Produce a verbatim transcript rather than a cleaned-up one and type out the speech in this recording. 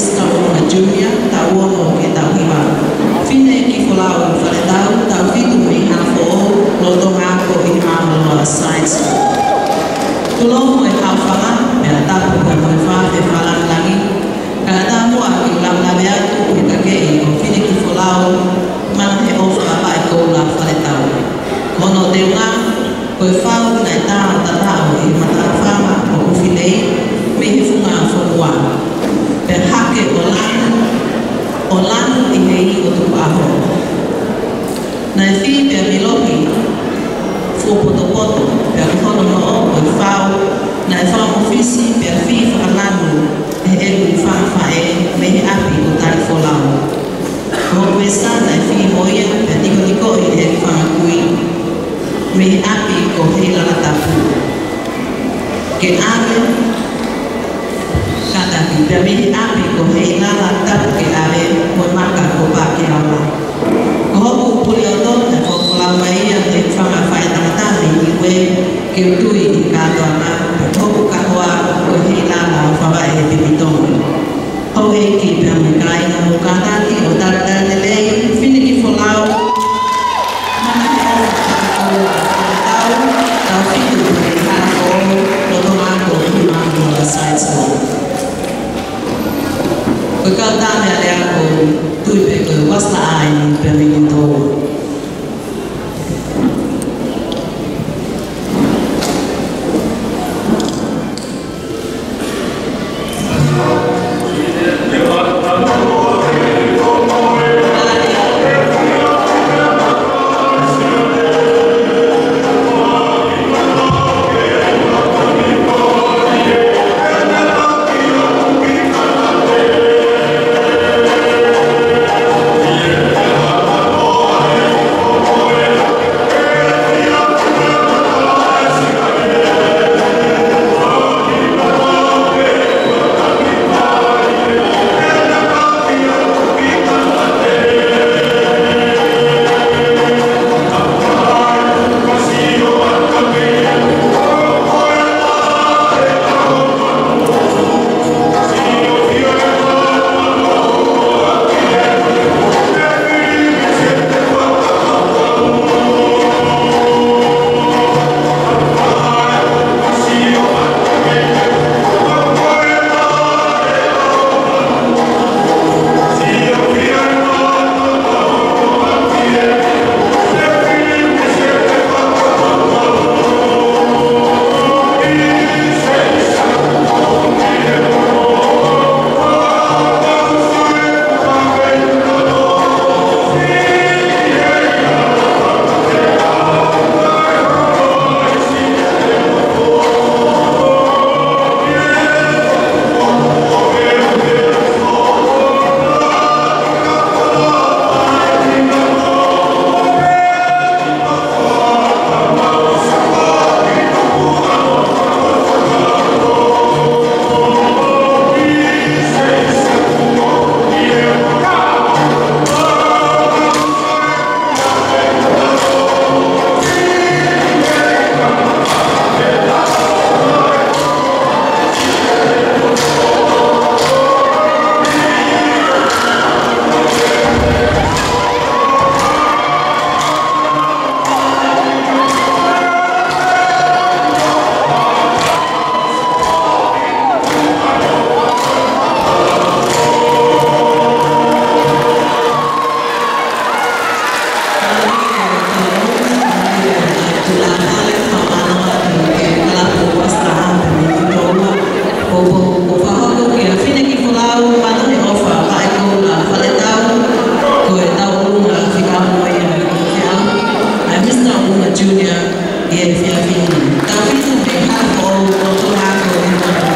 Misa ʻUlunga Junior, taʻu ono ki he taʻu hiva. Fine Kifolau Faletau, taʻu fitu mei Halafoʻou, lolotonga ako ʻi Māmaloa Science School. Tulomo e haofanga, pea tapu pea mo e fale fakalangilangi, kae ʻatā muʻa ke u lavelave atu ki he kakeʻi ko Fine Kifolau Manaheʻofa Vaʻekoula Faletau. Ko hono teunga, ko e fau naʻe tā ʻo tataʻo ʻi he matāfanga ʻo Ufilei mei he funga fonua, pea hake ʻo lanu, ʻo lanu ʻi he ʻi ʻo tuku ʻaho. Naʻe fī pea milohi fuopotopoto, pea ko hono noʻo ko e fau naʻe fau mofisi pea fī fakalanu ʻe he ʻeku fanga faʻē mei he ʻapi ko Talifolau. Ko hoku esa naʻe fī mo ia, pea nikonikoʻi ʻe he fanga kui mei he ʻapi ko Heilala Tapu. Ke ʻave, kātaki, pea mei he ʻapi ko Heilala Tapu ke ʻave, mo e maka ko Pakeaola. Ko hoku puli ʻoto, naʻe fofolau mai ia ʻe he fanga faʻētangata mei Niue, ke u tui ʻi he kātoanga, pea ko hoku kahoa ko Heilala Favaʻe Pipitongi. Houʻeiki pea mo e kāinga, mou kātaki ʻo talitali lelei Fine Kifolau Manaheʻofa Vaʻekoula Faletau, taʻu fitu mei Halafoʻou, lolotonga ako ʻi Māmaloa Science School. Ko e kau tā meʻa lea ʻoku ou tui pē ko e uasaʻa eni pea mei kimoutolu. Ko e fakahoko kia Fine Kifolau Manaheʻofa Vaʻekoula Faletau, ko e tauʻolunga fika mo ia ʻa e Misa ʻUlunga Junior ʻi he efiafi ni. Taʻu fitu mei Halafoʻou, lolotonga ako ʻi Māmaloa.